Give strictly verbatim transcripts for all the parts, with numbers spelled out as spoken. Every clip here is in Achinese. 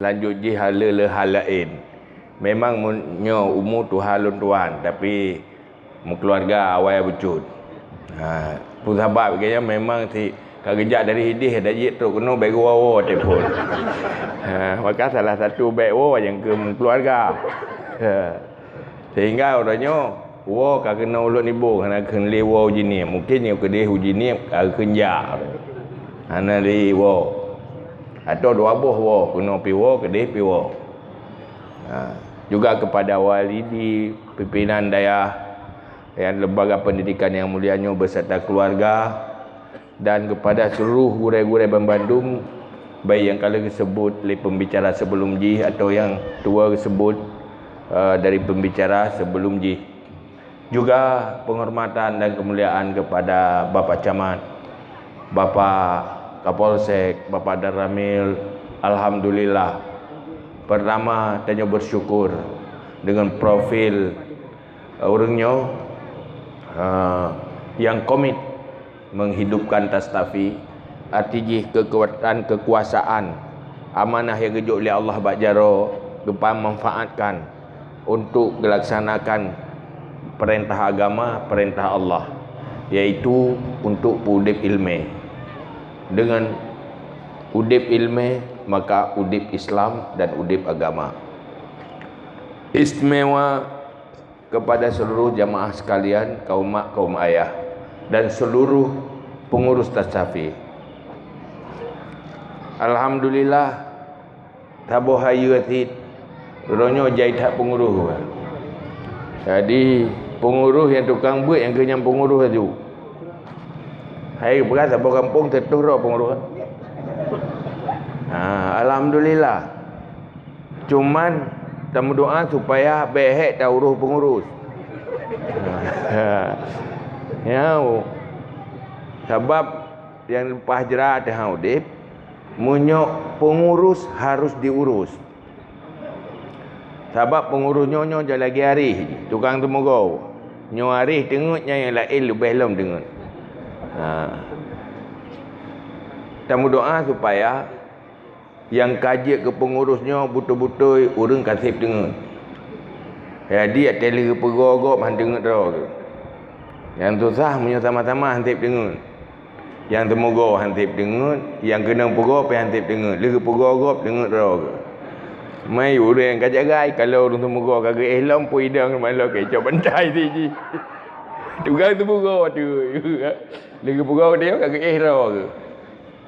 Lanjut jih hal le hal laén. Memang mun nyoe umu tuha lôn tuan, tapi meukeuluwarga awai bucut. Ha, peue sabab geuya memang si ka geujak dari idéh dak jeuet trok keunoe bèk geuwoe-woe telepon. Ha, maka salah satu bèk woe nyang keu meukeuluwarga. Ha. Sehingga uroe nyoe woe ka keunoe ulôn iboh hana kheun lé woe uji niep. Mungkin nyoe keudeh uji niep ka kheun jak. Hana lé woe. Atau dua boh woe, keunoe pi woe, keudeh pi woe. Ha, juga kepada walidi, pimpinan dayah, dan lembaga pendidikan yang mulia nyoe beserta keluarga, dan kepada seluruh gurèe-gurèe banmandum, baik yang ka lheueh geusebut lé pembicara sebelum jih atau yang tuwoe geusebut, eh, dari pembicara sebelum jih. Juga penghormatan dan kemuliaan kepada Bapak Camat, Bapak Kapolsek, Bapak Danramil. Alhamdulillah, pertama, tanyoe bersyukur dengan profil, eh, ureueng nyoe, eh, yang komit menghidupkan Tastafi, arti jih kekuatan kekuasaan, amanah yang geujok lé Allah bak jaroe geupamanfaatkan untuk geulansakan peurintah agama, peurintah Allah, yaitu untuk udeb ileumèe. Dengan udeb ileumèe, maka udeb Islam dan udeb agama. Istimewa kepada seluruh jamaah sekalian, kaum mak, kaum ayah, dan seluruh pengurus Tastafi. Alhamdulillah, saboh hayeue cit, uroe nyoe jai that pengurus. Jadi, pengurus nyang tukang beuet nyang keu nyang pengurus laju. Hai, peugah saboh gampông teutoh droe pengurus. Ha, alhamdulillah. Cuman, tameudoa supaya bèk hék taurôh pengurus. Ya, sabab nyang leupah jra teuh udeb, meunyoe pengurus harus diurus. Sabab pengurus nyoe, nyoe lagèe aréh, tukang teumeugoe. Nyoe aréh teungeut, nyan nyang laén leubeh lom teungeut. Ha. Tameudoa supaya nyang ka jeuet keu pengurus nyoe beutôi-beutôi ureueng ka sép teungeut. Jadi, watèe lheueh geupeugoe gob han teungeut droe geuh. Nyang susah meunyoe sama-sama han sép teungeut. Nyang teumeugoe han sép teungeut, nyang keunong peugoe pih han sép teungeut. Lheueh geupeugoe gob teungeut droe geuh. Meunyoe ureueng nyang ka jagai, kalau ureueng teumeugoe ka geuéh lom, peue idong rumoh lom keu icok bantai sit jih. Tukang teumeugoe tu. Lheueh geupeugoe dia ka geuéh droe geuh.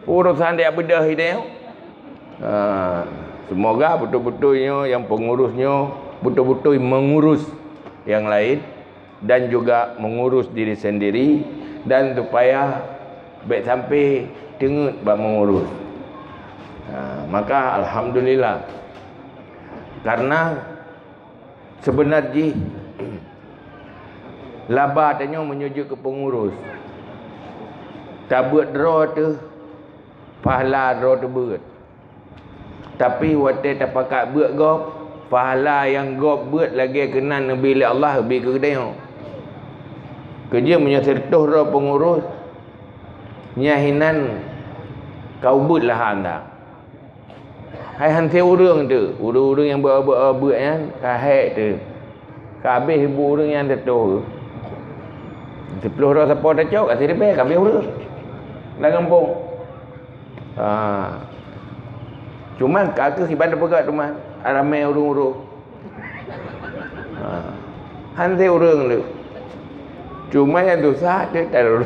Urosan dia beudôh idéh. Ha, semoga beutôi-beutôi nyoe nyang pengurus nyoe beutôi-beutôi mengurus nyang laén dan juga mengurus diri sendiri dan supaya bèk sampai teungeut bak mengurus. Ha, maka alhamdulillah. Karena Seubeuna jih, laba tanyoe meunyoe jeuet keu peungurus, tabeuet droe teuh, pahala droe teuh beuet. Tapi watèe tapakat beuet gob, pahala nyang gob beuet lagèe keunan neubi lé Allah, geubi keu geutanyoe. Keujeuet meunyoe sireutôh droe peungurus, nyan hinan ka ubeuet lahan that. Hai han sép ureueng teuh, ureueng-ureueng nyang beu-, beu-, beuet nyan ka hék teuh. Ka habéh bu ureueng nyan teutoh. Siplôh droe sapo tacok, ka siribèe ka habéh ureueng lam gampông. Ha. Cuman ka kheueh iban teupeugah teuma, ramè ureueng-ureueng. Ha. Han sép ureueng lé. Cuma nyang susah teuh,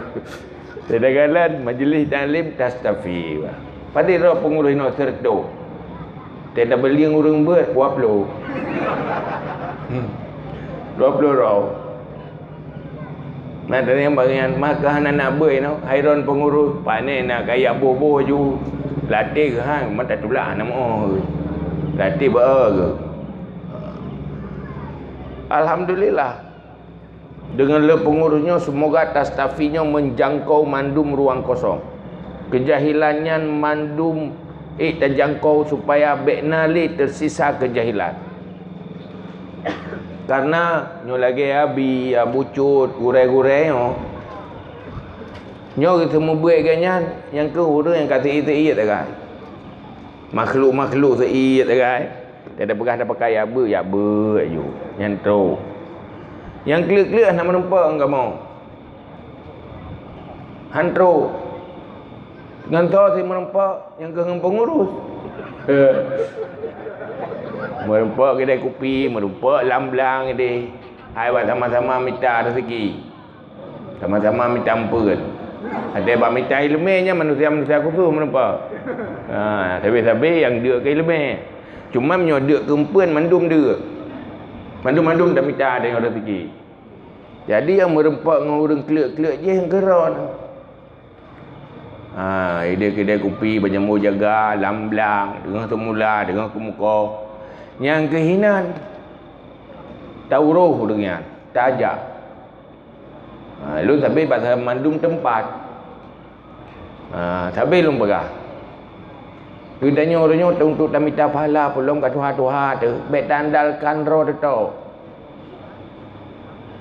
kadang-kadang majlis taklim tastafi. Padum droe peungurus inoe sireutôh. Teuh tabeulieng ureueng beuet dua ploh. Hmm. Dua ploh droe. Nah, dari nyang bagian maka hana nak beuet inoe, hai droen peungurus, pane na kaya boh-boh ju. Lateh geuhan, mata tulak na moh. Lateh ba geuh. Alhamdulillah, deungon le peungurus nyoe, semoga tastafi nyoe menjangkau mandum ruang kosong. Keujahilan nyan mandum ék tajangkau supaya bèk na lé teusisa keujahilan. Karena nyoe lagèe Abi, Abu Cut, gurèe-gurèe nyoe, nyoe geuseumeubeuet geuh nyan, nyang kheueh ureueng nyang ka seuiet-seuiet sagai. Makhluk-makhluk seuiet sagai. Teupeugah tapakai jak beuet, jak beuet aju. Nyan trok. Nyang kleuet-kleuet hana meureumpok ngon kamoe. Han trok. Ngon soe sit meureumpok, nyang keuh ngon peungurus. Meureumpok keudè kupi, meureumpok lam blang idéh. Hai bak sama-sama mita rezeki. Sama-sama mita ampeuen. Adak bak mita ileumèe nyan manusia-manusia khusos meureumpok. Ha, sabe-sabe nyang deuk keu ileumèe. Cuma meunyoe deuk keu ampeuen, mandum deuk. Mandum-mandum tamita deungon rezeki. Jadi nyang meureumpok ngon ureueng kleuet-kleuet jih nyang keudroe. Ha, idéh keudè kupi, bak jambo jaga, lam blang, deungon seumula, deungon keumukoh. Nyang keuh inan, tauroh ureueng nyan, tajak. Ha, lôn sabe bak mandum teumpat. Ha, sabe lôn peugah. Geutanyoe ureueng nyoe untuk tamita pahala, peulom ka tuha-tuha teuh, bèk taandalkan droe teutok.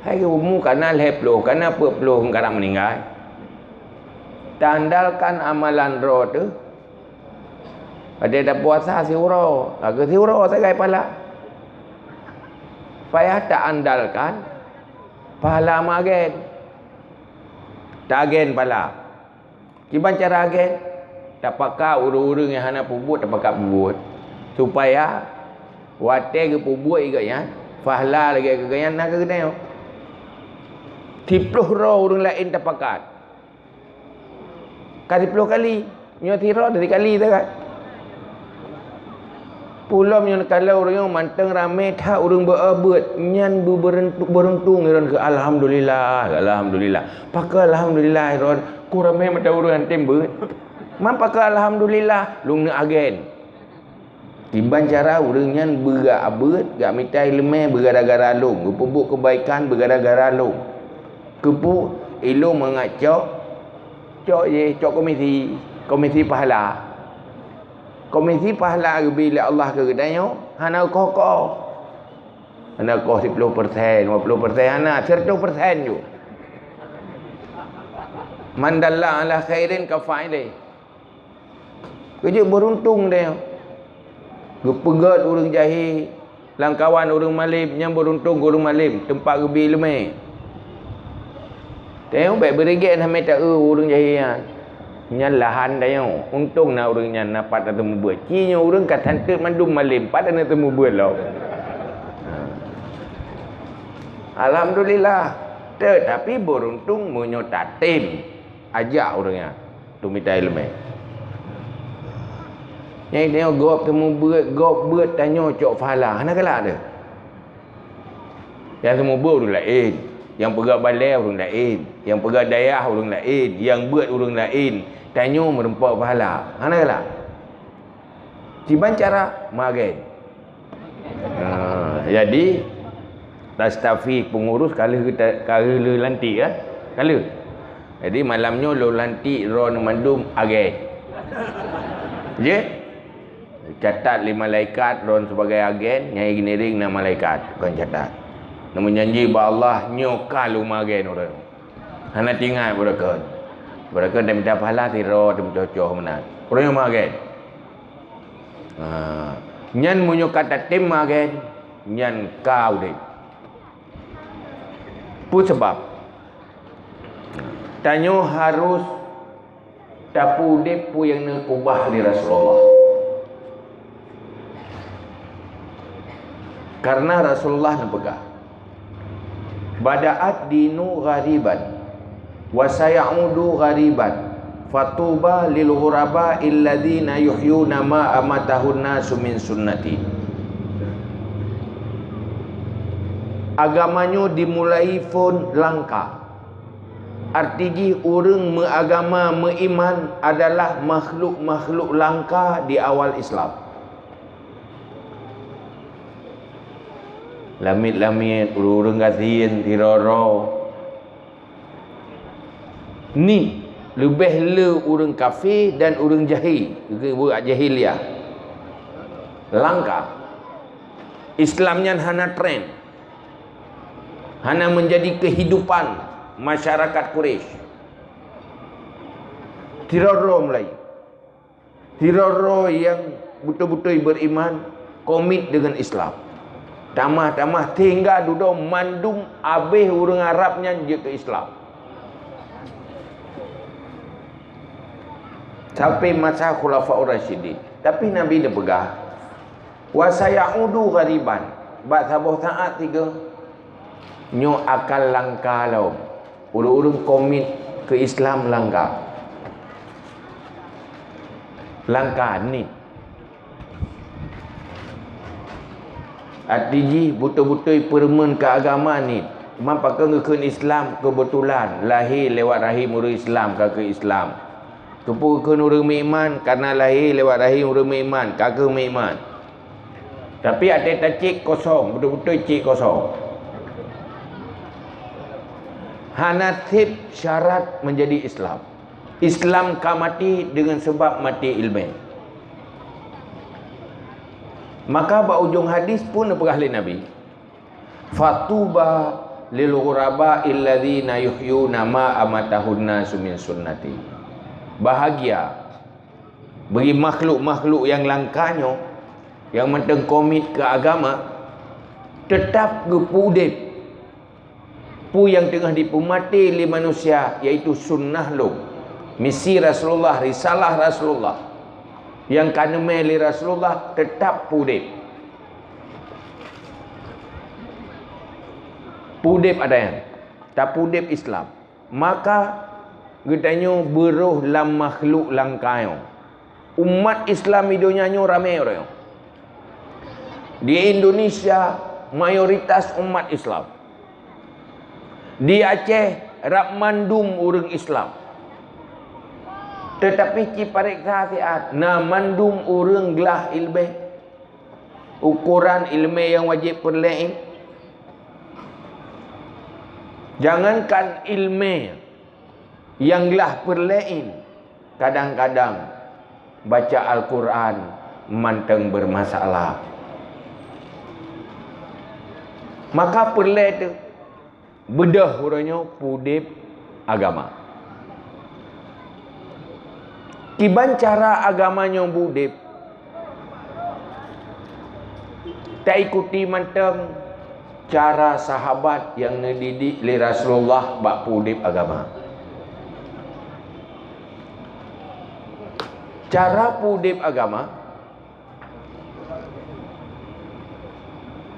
Hai umu kana lhèe ploh, kana peuet ploh karab meuninggai. Taandalkan amalan droe teuh. Adak tapuasa siuroe, ka keuh siuroe sagai pahala. Payah taandalkan pahala meuagen. Taagen pahala. Kiban cara agen? Tapaka ureueng-ureueng nyang hana peubuet, tapaka peubuet. Supaya watèe geupeubuet lé gobnyan, pahala lagèe keu gobnyan na keu geutanyoe. Siploh droe ureueng laén tapakat. Ka siploh kali, nyoe sidroe teuh sikali sagai. Peulom nyoe kalon ureueng nyoe mantong ramé that ureueng beu-, beuet, nyan beu-, beuruntu-, beuruntung droen keu alhamdulillah, alhamdulillah. Pakon alhamdulillah droen, ku ramé mata ureueng han tem beuet. Man pakon alhamdulillah, lôn neuk agen. Kiban cara ureueng nyan beugak beuet, gak mita ileumèe beugara-gara lôn, geupeubuet keubaikan beugara-gara lôn. Keupeue? Ilôn mangat cok, cok jih, cok komisi, komisi pahala. Komisi pahala geubri lé Allah keu geutanyoe hana koh-koh. Hana koh siploh persen, lima ploh persen, hana, seratus persen ju. Man dalla ala khairin ka fa'ilih. Keujeuet beuruntung deh. Geupeugèt ureueng jahé, lam kawan ureueng malém, nyan beuruntung keu ureueng malém, teumpat geubri ileumèe. Tanyoe bèk beurigèt hana taeu ureueng jahé nyan. Nyan lahan tanyoe, untông na ureueng nyan na pat tateumubeuet. Ci nyoe ureueng ka santet mandum malém, pat hana teumubeuet lom. Ha. Alhamdulillah, teutapi beuruntung meunyoe tatem ajak ureueng nyan. Teumita ileumèe. Nyang tanyoe gob teumubeuet, gob beuet tanyoe cok pahala. Hana galak teuh. Nyang teumubeuet ureueng laén, nyang peugah balèe ureueng laén, nyang peugah dayah ureueng laén, nyang beuet ureueng laén, tanyoe meureumpok pahala. Hana galak. Kiban cara meuagen. Ha, jadi, tastafi peungurus ka lheueh geuta-, ka lheueh lantik, kan? Ka lheueh. Jadi, malam nyoe lôn lantik droeneuh mandum agen. Jeuet? Catat lé malaikat droeneuh sibagai agen, nyang geuiring na malaikat, kon catat. Neumeujanji bak Allah, nyoe ka lôn meuagen ureueng. Hana teuingat beureukat. Beureukat dan mita pahala sidroe teumeucoh-coh meunan. Ureueng nyang meuagen. Ha, nyan meunyoe ka tatem meuagen, nyan ka udép. Peue sabab? Tanyoe harôh tapeuudép peue nyang neukeubah lé Rasulullah. Karena Rasulullah neupeugah, "Bada'ad dinu ghariban, wa sayaudu ghariban, fatuba lil ghuraba illadzina yuhyuna ma amatahun nasu min sunnati." Agama nyoe dimulai phon langka. Arti jih, ureuëng meuagama meuiman adalah makhluk-makhluk langka di awal Islam. Lamiet-lamiet, ureuëng-ureuëng gasien, sidroe-droe. Ni leubeh le ureuëng kafé dan ureuëng jahé, geubeuet jahiliah. Langka. Islam nyan hana tren. Hana menjadi kehidupan masyarakat Quraisy. Sidroe-droe mulai. Sidroe-droe nyang beutôi-beutôi beriman, komit dengan Islam. Tamah-tamah sehingga dudoe mandum abéh ureuëng Arab nyan jeuet keu Islam. Sampai masa Khulafaur Rasyidin. Tapi Nabi neupeugah, "Wa sayaudu ghariban." Bak saboh saát sigoe nyoe akan langka lom. Ureuëng-ureuëng komit keu Islam langka. Langka ni. Arti jih beutôi-beutôi peureumeun keu agama ni. Cuma pakon geukheun Islam keubeutulan lahé lewat rahim ureuëng Islam ka keu Islam. Keupeue geukheun ureuëng meuiman, karena lahé lewat rahim ureuëng meuiman ka keu meuiman. Tapi até tacék kosong, beutôi-beutôi cék kosong. Hana sép syarat menjadi Islam. Islam ka maté dengan sebab maté ileumé. Maka bak ujong hadis pun neupeugah lé Nabi, "Fatuba lil ghuraba illadzina yuhyuna ma amatahun nasu min sunnati." Bahagia bagi makhluk-makhluk nyang langka nyoe, nyang mantong komit keu agama, teutap geupeu udeb. Peue nyang teungoh jipeumaté lé manusia, yaitu sunnah lom, misi Rasulullah, risalah Rasulullah, nyang ka neumé lé Rasulullah, teutap peuudeb. Peuudeb ada nyan, tapeudeb Islam. Maka geutanyoe beurôh lam makhluk langka nyoe. Umat Islam di donya nyoe ramé uroe nyoe. Di Indonesia, mayoritas umat Islam. Di Aceh, rab mandum ureuëng Islam. Teutapi ci pareksa siat, na mandum ureuëng glah ileumé. Ukoran ileumé nyang wajéb peureulée nyan, jangankan ileumé nyang glah peureulée nyan, kadang-kadang baca Al-Quran mantong bermasalah. Maka peureulée teuh beudôh uroe nyoe peuudeb agama. Kiban cara agama nyoe beuudeb, taikuti mantong cara sahabat nyang neudidik lé Rasulullah bak peuudeb agama. Cara peuudeb agama,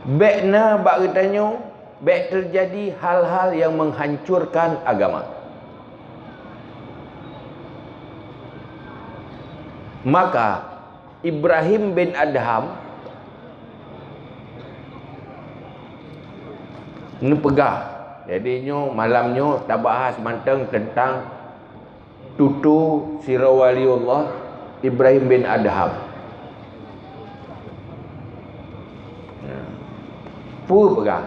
bék na bak geutanyoe, bék teujadi hal-hal nyang menghancurkan agama. Maka, Ibrahim bin Adham neupeugah, jadi nyoe malam nyoe tabahas mantong teuntang tutoe sidroe waliullah Ibrahim bin Adham. Nah, peue peugah?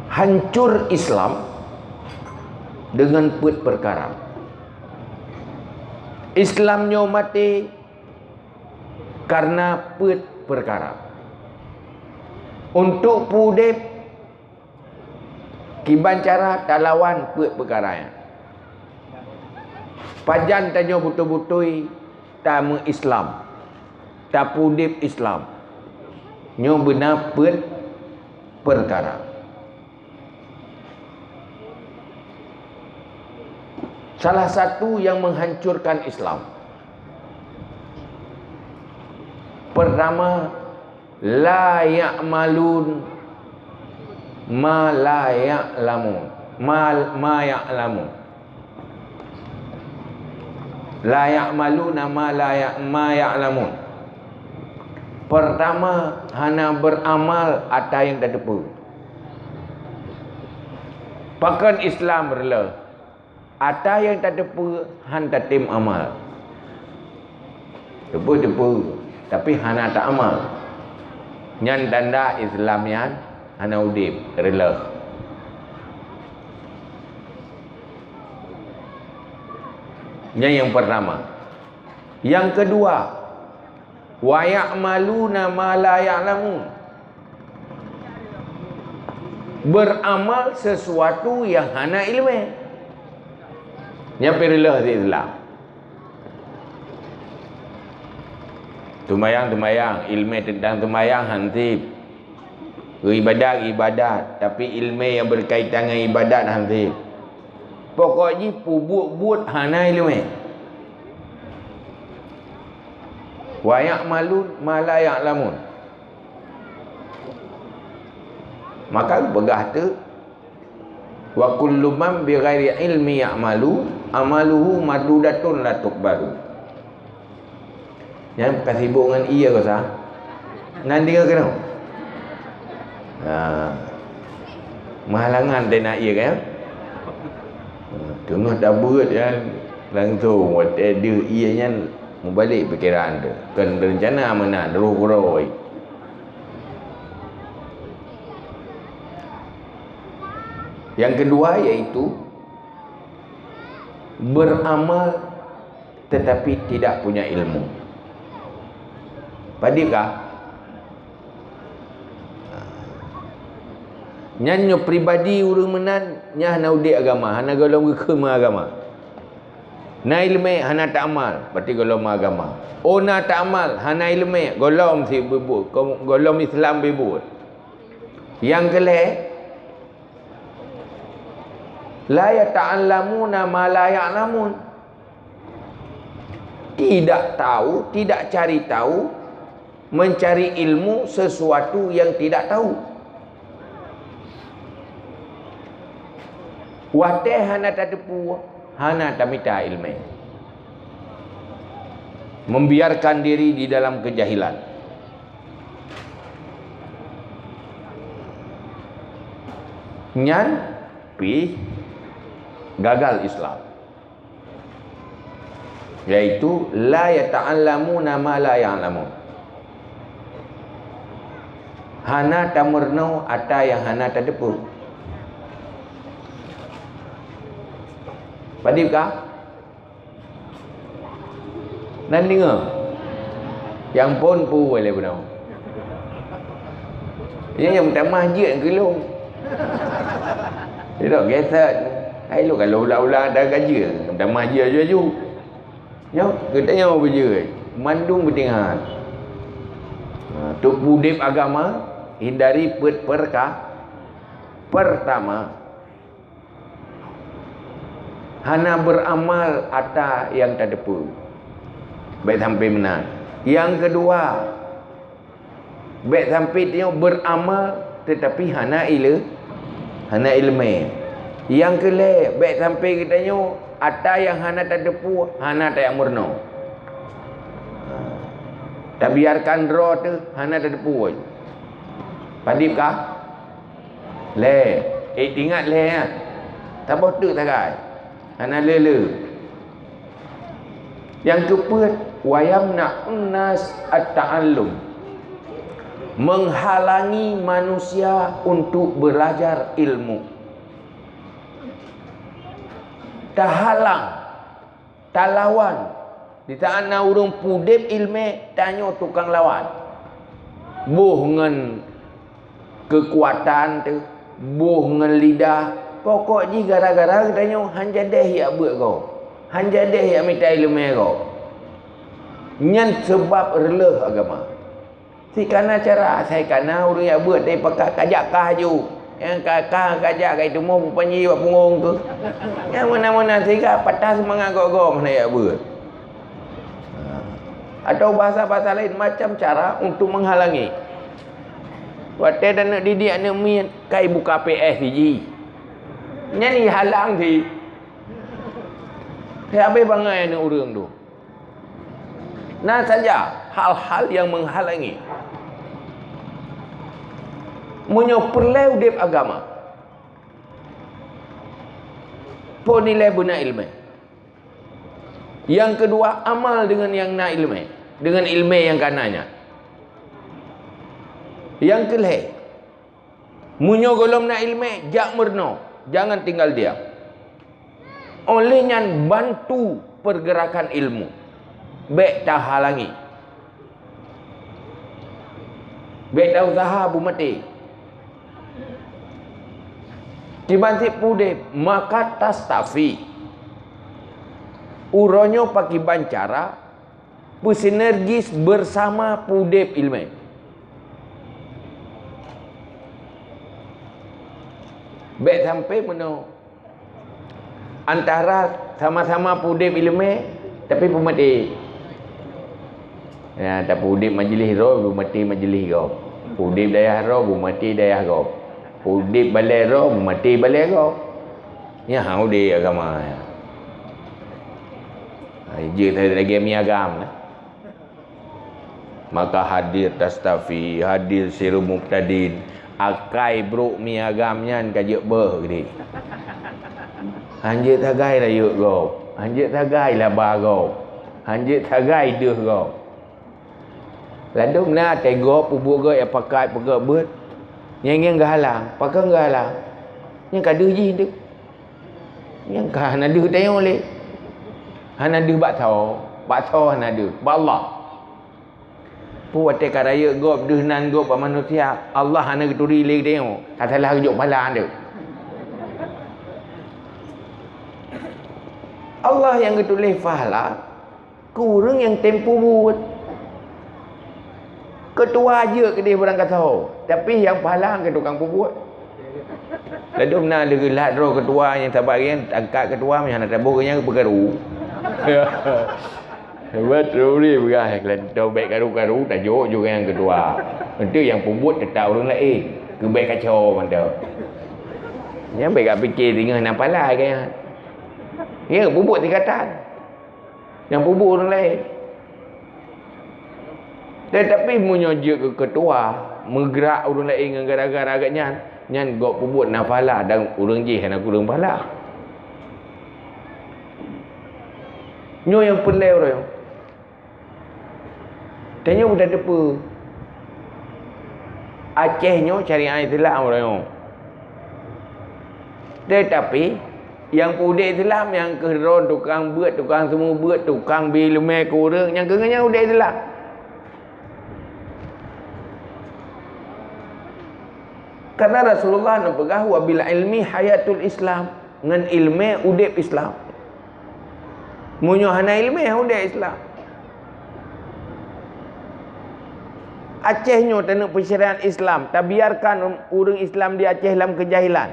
Hancur Islam dengan peuet perkara. Islam nyoe maté karena peuet perkara. Untuk peuudeb, kiban cara talawan peuet peukara nyan. Pajan tanyoe beutôi-beutôi tameu-Islam, tapeuudeb Islam. Nyoe beuna peuet peukara. Salah satu yang menghancurkan Islam, pertama, la ya'malun ma la ya'lamun. Ma, ma ya'lamun. La ya'maluna ma la ya, ma ya'lamun. Pertama, hana beramal ata nyang tateupeue. Pakon Islam reuloh? Ata nyang tateupeue han tatem amal. Teupeue-teupeue, tapi hana ta amal. Nyan tanda Islam nyan hana udeb, reuloh. Nyan nyang pertama. Nyang keudua, wa ya'maluna ma la ya'lamun. Beramal sesuatu yang hana ileumé. Nyan pih reuloh di Islam. Seumayang, seumayang, ileumèe teuntang seumayang han sép. Ibadat, ibadat, tapi ileumèe nyang beukaitan ngon ibadat han sép. Pokok jih peubuet-buet hana ileumèe. Wa ya'malun ma la ya'lamun. Maka peugah teuk, "Wa kullu man bighairi ilmi ya'malu, amaluhu mardudatun la tuqbalu." Nyan ka sibok ngon ie gata. Nan deungoe keunoe. Ha. Meuhalangan deh na ie kan? Ha, teungoh tabeuet kan, langsung watèe deuh ie nyan mubalek pikeran teuh. Kon reuncana meunan, roh keudroe. Yang kedua yaitu beramal tetapi tidak punya ilmu. Padum kah? Nyan nyoe pribadi ureueng meunan, nyan hana udép agama, hana gohlom geukheun agama. Na ileumèe hana taamal, berarti gohlom agama. Oh na taamal, hana ileumèe, gohlom si beubuet, gohlom Islam beubuet. Nyang keu lhèe, la yata'allamuna ma la ya'lamun. Tidak tahu, tidak cari tahu, mencari ilmu sesuatu yang tidak tahu. Watèe hana tateupeue, hana tamita ileumèe. Membiarkan diri di dalam kejahilan. Nyan pih gagal Islam. Yaitu la yata'allamuna ma la ya'lamun. Hana tameurunoe ata nyang hana tateupeue. Padum kah? Nan deungoe. Nyang phôn peue lé bunoe. Nyan nyang meutamah jeuet keu lôn. Sidroe gesat. Hai lôn kalau ulang-ulang ata ka jeuet, meutamah jeuet aju-aju. Nyoe, geutanyoe beujeuet. Mandum geutinggai. Ha, untuk udép agama, hindari peuet perka-, pertama, hana beuramal ata nyang tateupeue. Bèk sampai meunan. Nyang keudua, bèk sampai tanyoe beuramal teutapi hana ile-, hana ileumèe. Nyang keu lhèe, bèk sampai geutanyoe ata nyang hana tateupeue, hana tajak meurunoe. Tabiarkan droe teuh hana tateupeue. Padum kah? Lhèe, eh, ingat lhèe, ya. Saboh teuk sagai. Hana le-le. Nyang keupeuet, wa yamna'un nas at-ta'allum. Menghalangi manusia untuk belajar ilmu. Tahalang, talawan. Di saat na ureueng peudeb ileumèe, tanyoe tukang lawan. Boh ngon keukuatan teuh, boh ngon lidah, pokok jih gara-gara geutanyoe han jadeh jak beuet gob, han jadeh jak mita ileumèe gob. Nyan seubab reuloh agama. Sikana cara, sikana ureueng jak beuet dari pakat kajak kah aju. Nyang ka, ka, kajak ka itumoh bupanji bak punggong tu. Nyang meunan-meunan sehingga patah seumangat gob-gob hana jak beuet. Ha. Atau bahasa-bahasa lain, macam cara untuk menghalangi. Watèe taneuk didik aneuk miet, kai buka P S jih. Nyan jihalang cit. Habéh bangai aneuk ureueng tu. Na saja hal-hal nyang menghalangi. Meunyoe peureulèe udeb agama, po nilai beuna ileumèe. Nyang keudua, amal deungon nyang na ileumèe, deungon ileumèe nyang ka na nyan. Nyang keulhèe, meunyoe gohlom na ileumèe, jak meurunoe, jangan tinggal diam. Óh lheueh nyan, bantu pergerakan ilmu. Bèk tahalangi. Bèk ta useuha beumaté. Kiban cit peudeb, maka tastafi. Uroe nyoe pakiban cara Bersinergis bersama peudeb ileumèe. Bèk sampai meunoe antara sama-sama peudeb ileumèe, tapi peumaté. Ya, tapi udeb majlis droe, peumaté majlis gob. Udeb dayah droe, peumaté dayah gob. Udeb balèe droe, peumaté balèe gob. Nyan udeb agama nyan. Ha, jeuet lagèe mi agam lah. Maka hadir Tastafi, hadir Sirul Mubtadin, akai brôk mi agam nyan ka jeuet beuh geude. Hanjeuet sagai rayeuk gob, hanjeuet sagai laba gob, hanjeuet sagai deuh gob. Ladôm na até gob, peubuet gob, ya pakat, peugöt beuet. Nyang, nyang geuhalang, pakon geuhalang? Nyang ka deuh jih tu. Nyang ka hana deuh tanyoe lé. Hana deuh bak soe, bak soe hana deuh, bak Allah. Peue watèe ka rayeuk gob deuh nan gob bak manusia, Allah hana geuturi lé tanyoe, ka salah geujok pahala tu. Allah nyang geutuléh pahala keu ureueng nyang tem peubuet. Keutua jeuet keudeh barangkasoe, tapi nyang pahala keu tukang peubuet. Ladôm na lé geulat droe keutua nyang sabat nyan, angkat keutua, meunyo hana taboh geuh nyan peukaru. Buet turi peugah, "Lantau bèk karu-karu, tajok ju nyang keutua. Enteuk nyang peubuet teutap ureueng laén, keu bèk kacau mantong." Nyan bèk gak pike singoh na pahala geuh nyan. Ya, peubuet tingkatan. Nyang peubuet ureueng laén. Tetapi meunyoe jeuet keu keutua, meugrak ureueng laén ngon gara-gara geuh nyan, nyan gob peubuet na pahala dan ureueng jih hana kureueng pahala. Nyoe nyang peureulèe uroe nyoe. Tanyoe mudah teupeue. Aceh nyoe syariat Islam uroe nyoe. Tetapi, nyang peuudeb Islam, nyang keu droe tukang beuet, tukang seumeubeuet, tukang bi leumèe keu ureueng, nyang keu nyan udeb Islam. Karena Rasulullah neupeugah, "Wa bil ilmi hayatul Islam." Ngon ileumèe udeb Islam. Meunyoe hana ileumèe, udeb Islam. Aceh nyoe taneuk peusyariat Islam, tabiarkan ureueng Islam di Aceh lam keujahilan.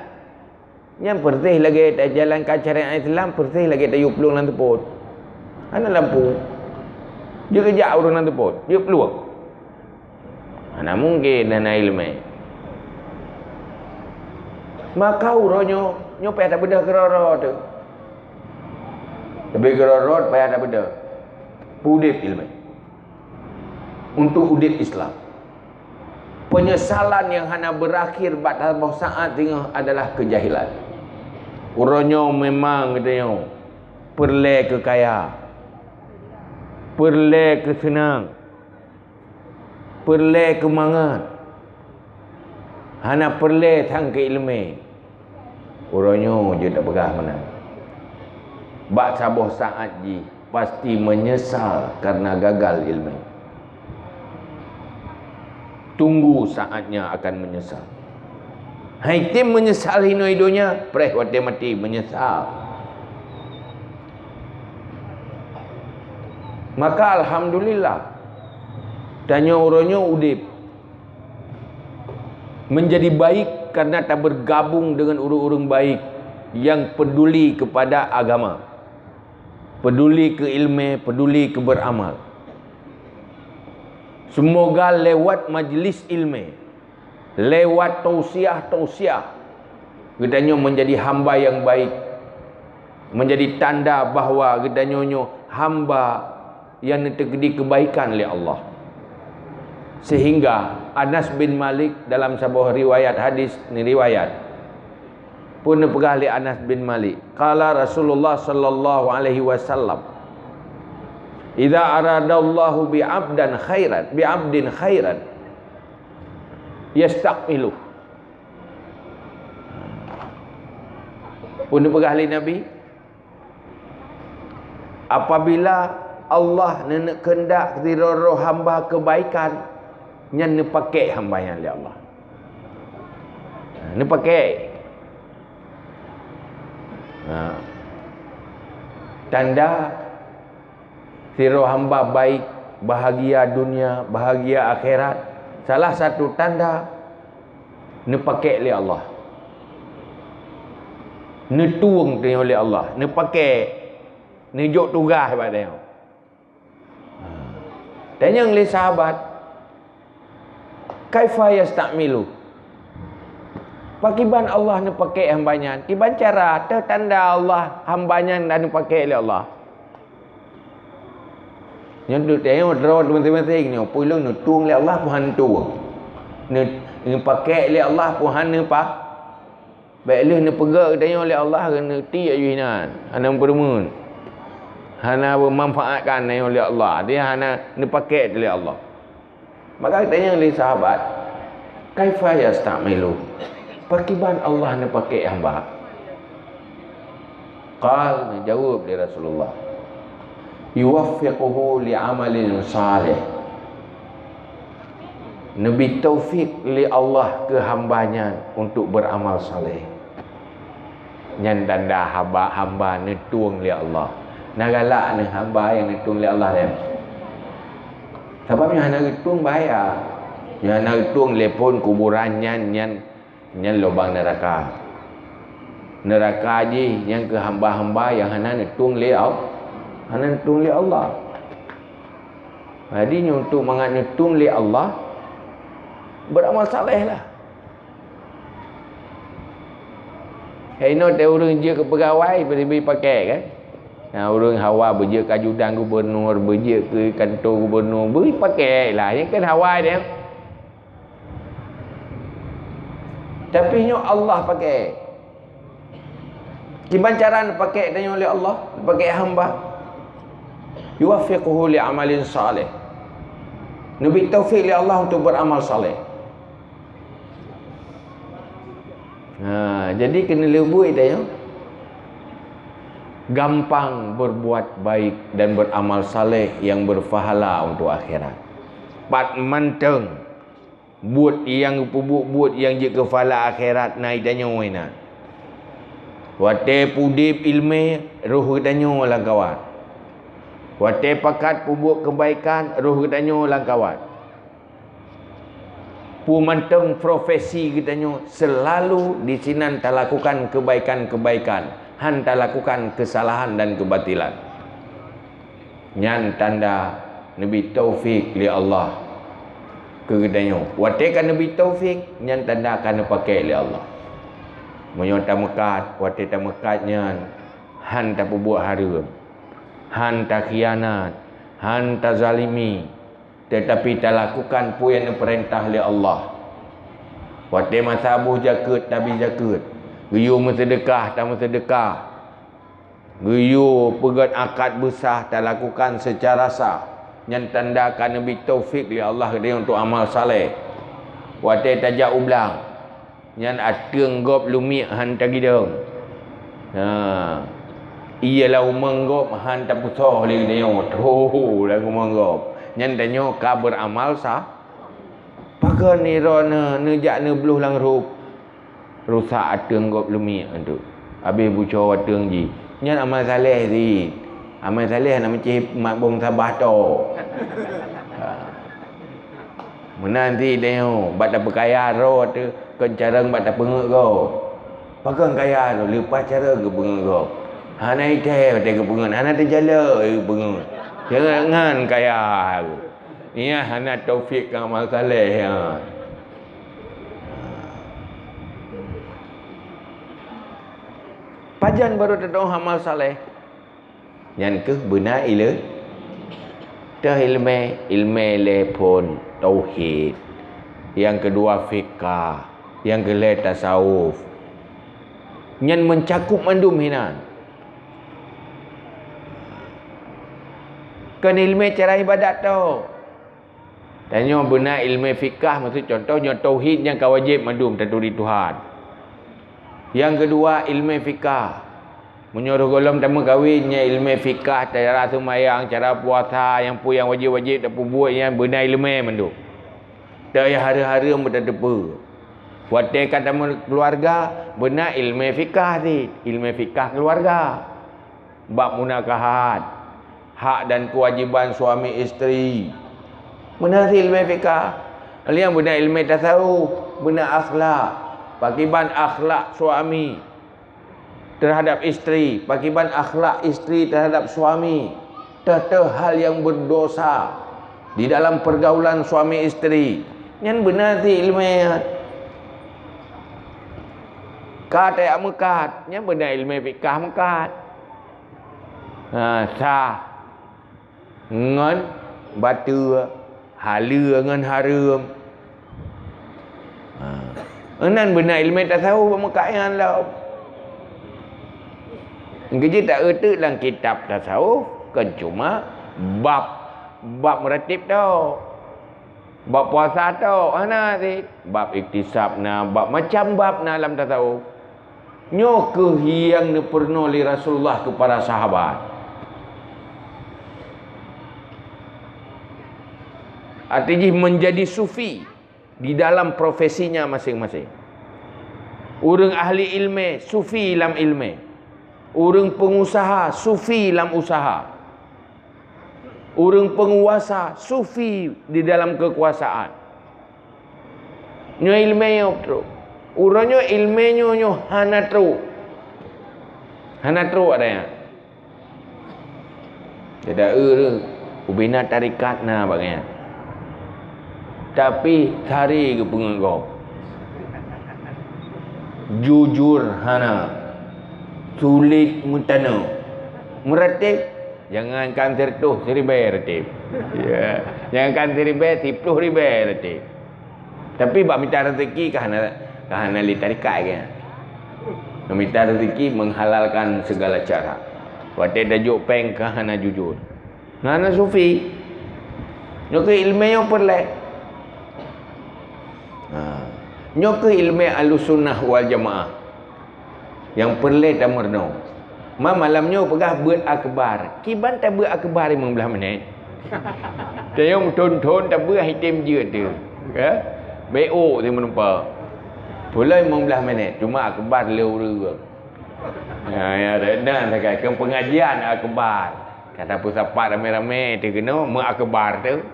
Nyan peureuteh lagèe tajalankan syariat Islam, peureuteh lagèe tayue plueng lam seupôt. Hana lampu. Jeuet keujak ureueng lam seupôt, jeuet plueng. Hana mungken hana ileumèe. Maka uroe nyoe, nyoe payah tabeudôh keudroe-droe teuh. Leubeh keudroe-droe payah tabeudôh. Peudeb ileumèe. Untuk udeb Islam. Penyesalan nyang hana beurakhir bak saboh saát singoh adalah keujahilan. Uroe nyoe memang geutanyoe peureulèe keu kaya, peureulèe keu seunang, peureulèe keu mangat, hana peureulèe sang keu ileumèe. Uroe nyoe jeuet tapeugah meunan. Bak saboh saát jih pasti meunyeusal kareuna gagal ileumèe. Tunggu saatnya akan meunyeusal. Hai tem meunyeusal hinoe donya, preh watèe maté meunyeusal. Maka alhamdulillah, tanyoe uroe nyoe udeb menjadi baik karena tabergabung dengan ureueng-ureueng baik yang peduli kepada agama, peduli keu ileumèe, peduli keu beuramal. Semoga lewat majlis ileumèe, lewat tausiah-tausiah, geutanyoe menjadi hamba yang baik, menjadi tanda bahwa geutanyoe nyoe hamba nyang neuteukeudi keubaikan lé Allah. Sehingga Anas bin Malik dalam saboh riwayat hadis neuriwayat, peue neupeugah lé Anas bin Malik, qala Rasulullah sallallahu alaihi wasallam, "Idza aradallahu bi abdan khairan, bi abdin khairan, yasta'miluh." Peue neupeugah lé Nabi? Apabila Allah neuneuk keundak sidroe-droe hamba keubaikan, nyan neupakèk hamba nyan lé Allah. Neupakèk. Ha. Tanda sidroe hamba baik bahagia dunia, bahagia akhirat, salah satu tanda neupakék lé Allah. Neutueng tanyoe lé Allah, neupakék, neujok tugaih bak tanyoe. Tanyong lé sahabat, "Kaifa yasta'milu?" Pakiban Allah neupakék hamba nyan? Kiban cara, teuh tanda Allah, hamba nyan dan neupakék lé Allah. Nyan tu tanyong droe masing-masing nyoe, peue lôn neutueng lé Allah, peue han neutueng. Neu-, neupakék lé Allah, peue han neupa-, bék lheueh neupeugah geutanyoe lé Allah, neuti aju inan, hana meupeureumeun. Hana beumanfaatkan tanyoe lé Allah, dia hana neupakék lé Allah. Maka tanyong lé sahabat, "Kaifa yasta'milu?" Pakiban Allah neupakék hamba? Qal, neujaweueb lé Rasulullah, "Yuwaffiquhu li amalin salih." Neubi taufik lé Allah keu hamba nyan untuk beuramal saleh. Nyan tanda haba, hamba neutueng lé Allah. Na galak nyoe hamba nyang neutueng lé Allah nyan. Sabab nyoe hana geutueng bahaya. Nyoe hana geutueng lé phon kuburan nyan, nyan, nyan lubang neuraka. Neuraka jih nyan keu hamba-hamba nyang hana neutueng lé Al-, hana neutueng lé Allah. Jadi nyoe untuk mangat neutueng lé Allah, beuramal saleh lah. Hai inoe teuh ureuëng jeuet keu peugawai, bri pakék kan? Nah, ureuëng hawa beujeuet keu ajudan gubernur, beujeuet keu kantor gubernur, bri pakék lah. Nyan kan hawa dia. Tapi nyoe Allah pakék. Kiban cara neupakék tanyoe lé Allah, neupakék hamba. Yuwaffiquhu li amalin saleh. Neubi taufik lé Allah untuk beuramal saleh. Ha, jadi keuneulheueh buet tanyoe gampang berbuat baik dan beramal saleh yang berpahala untuk akhirat. Pat mantong buet nyang geupeubuet, buet nyang jeuet keu pahala akhirat na i tanyoe na. Watée peudeb iéleumé, roh geutanyoe lam kawat. Watée pakat peubuet keubaikan, roh geutanyoe lam kawat. Peue mantong profesi geutanyoe seulalu disinan talakukan keubaikan-keubaikan, han talakukan keusalahan dan keubatilan. Nyan tanda neubi taufik lé Allah keu geutanyoe. Watée ka neubi taufik, nyan tanda ka neupakék lé Allah. Meunyoe tameukat, watée tameukat nyan han tapeubuet hareuem, han takhianat, han tazalimi, teutapi talakukan peue nyang neupeurintah lé Allah. Watée masa boh jakeuet, tabi jakeuet. Geuyue meuseudeukah, tameuseudeukah. Geuyue peugét akad beusah, talakukan seucara sah. Nyan tanda ka neubi taufik lé Allah geutanyoe untuk amal saleh. Watée tajak u blang, nyan ateueng gob lumiek han tagidong. Ha. Ie lam rumoh gob han tapeusoh lé geutanyoe. Tho lam rumoh gob. Nyan tanyoe ka beuramal sa-, pakon nirone neujak neubloh lam rup. Rusak ateueng gob lumiek tu. Habéh bucoe ateueng jih. Nyan amal saleh cit. Amal saleh hana meucéh mat bông sabah tok. Ha. Meunan cit tanyoe, bak tapeukaya droe teuh kon carông bak tapeungeuet gob. Pakon kaya tu leupah carông geupeungeuet gob. Hana ithèe watèe geupeungeuet, hana teujalok geupeungeuet. Jangan kaya tu. Nyan hana taufik keu amal saleh nyan. Pajan barô teutu'oh amal saleh? Nyan kheueh beuna ile-, teuh ileumèe, ileumèe lé phôn tauhid. Nyang keudua fikah, nyang keulhèe tasawuf. Nyan meucakup mandum hinan. Kon ileumèe cara ibadat tok. Tanyoe beuna ileumèe fikah, maksud contoh nyoe tauhid nyang ka wajéb mandum taturi Tuhan. Nyang keudua ileumèe fikah. Meunyoe roh gohlom tameukawen, nyan ileumèe fikah, cara seumayang, cara puasa, nyang peue nyang wajéb-wajéb tapeubuet, nyan beuna ileumèe mandum. Teuh nyang hareuem-hareuem beutateupeue. Watèe ka tameukeularga, beuna ileumèe fikah cit, ileumèe fikah keuluwarga. Bab munakahat. Hak dan kewajiban suami isteri. Meunan cit ilmu fikah. Nyang beuna ilmu tasawuf, beuna akhlak. Pakiban akhlak suami terhadap isteri, pakiban akhlak isteri terhadap suami. Teuh-teuh hal yang berdosa di dalam pergaulan suami isteri. Nyan beuna cit ilmu nyan. Ka tajak meukat, nyan beuna ilmu fikah meukat. Ha, sah ngon bateue, haleue ngon hareuem. Ha. Meunan beuna ilmu tasawuf bak meukat nyan lom. Geujeuet ta-eu teuk lam kitab tasawuf, kon cuma bab, bab meuratib tok. Bab puasa tok, hana cit. Bab iktisab na, bab macam bab na lam tasawuf. Nyoe kheueh nyang neupeurunoe lé Rasulullah keu para sahabat. Arti jih menjadi sufi di dalam profesinya masing-masing. Ureuëng ahli ilmu, sufi lam ilmu. Ureuëng pengusaha, sufi lam usaha. Ureuëng penguasa, sufi di dalam kekuasaan. Nyoe ilmu nyoe trok. Uroe nyoe ilmu nyoe, nyoe hana trok. Hana trok ada nyan. Jadi, eh, ubena tarekat na bak nyan. Tapi, sari geupeungeut gob. Jujur hana. Sulet meutanoe. Meuratib, jangankan siratoh, siribèe ratib. Ya. Jangankan siribèe, siploh ribèe ratib. Tapi bak mita rezeki ka hana, ka hana lé tarekat ke. Mita rezeki menghalalkan segala cara. Watèe tajok péng ka hana jujur. Hana sufi. Nyoe keuh ilmu nyang peureulèe. Ha. Nyoe keuh ilmu Ahlussunnah wal Jamaah. Nyang peureulèe tameurunoe. Ma malam nyoe peugah beuet akbar. Kiban tabeuet akbar limong blaih minèt. Tayong thon-thon tabeuet item jeuet tu. Ya? Bèk ôk si meunumpa. Pulai limong blaih minèt. Cuma akbar lé ureueng. Ya, ya, dan sagai keu pengajian akbar. Kata peusapat ramé-ramé tu keunoe meuakbar tu.